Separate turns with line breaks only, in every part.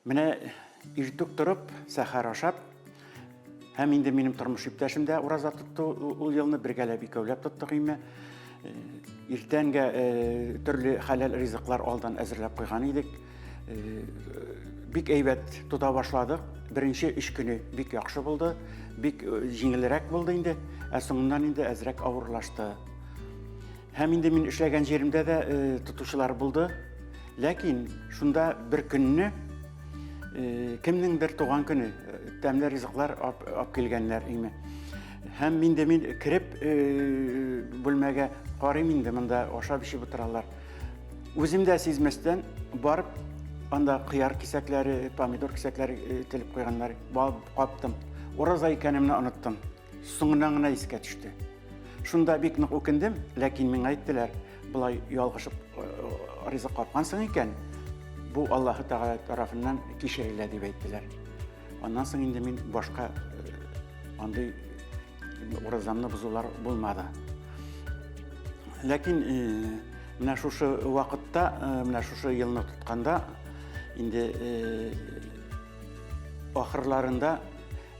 Менә иртүк торып, сәхәр ашап, һәм инде минем тормыш иптәшем дә ураза тотты ул елны, бергәләп икәүләп тоттык име. Э, иртәнгә э, төрле хәләл ризыклар алдан әзерләп куйган идек. Э, бик әйбәт тота башладык. Беренче өч көне бик яхшы булды, бик җиңелрәк булды инде, ә соңыннан инде әзрәк авырлашты. Һәм инде мин эшләгән җиремдә дә тотучылар булды. Ләкин шунда бер көнне кемнеңдер туган көне, тәмле ризыклар алып килгәннәр име. Һәм инде мин кереп бүлмәгә карыйм инде, монда ашап эчеп утыралар. Үзем дә сизмәстән барып, анда кыяр кисәкләре, помидор кисәкләре телеп куйганнар, барып каптым. Ураза икәнемне оныттым. Соңыннан гына искә төште. Шунда бик нык үкендем, ләкин миңа әйттеләр, болай ялгышып э, ризык капкансың икән, бу Аллаһы Тәгалә тарафыннан кичерелә дип әйттеләр. Аннан соң инде мин башка э, андый уразамны бозулар булмады. Ләкин э, менә шушы вакытта, менә шушы елны тотканда инде ахырларында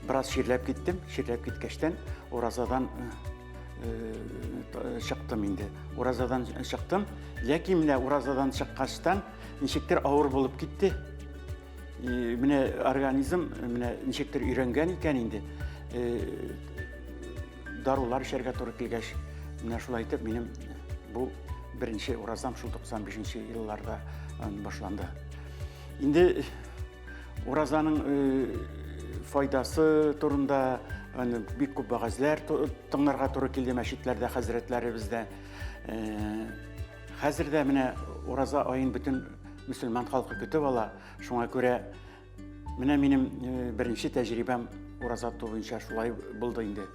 Бераз чирләп киттем. Чирләп киткәчтән уразадан э, чыктым инде. Уразадан чыктым. Ләкин менә уразадан чыккачтан ничектер авыр булып китте. Менә организм менә ничектер өйрәнгән икән инде. Э, дарулар эчәргә туры килгәч, менә шулай итеп минем бу беренче уразам шул 95 елларда башланды. Инде Уразаның файдасы турында бик күп вәгазьләр тыңларга туры килде мәчетләрдә, хәзрәтләребездә. Хәзер дә менә ураза аен бөтен мөселман халкы көтеп ала. Шуңа күрә менә минем беренче тәҗрибәм ураза тоту буенча шулай булды инде.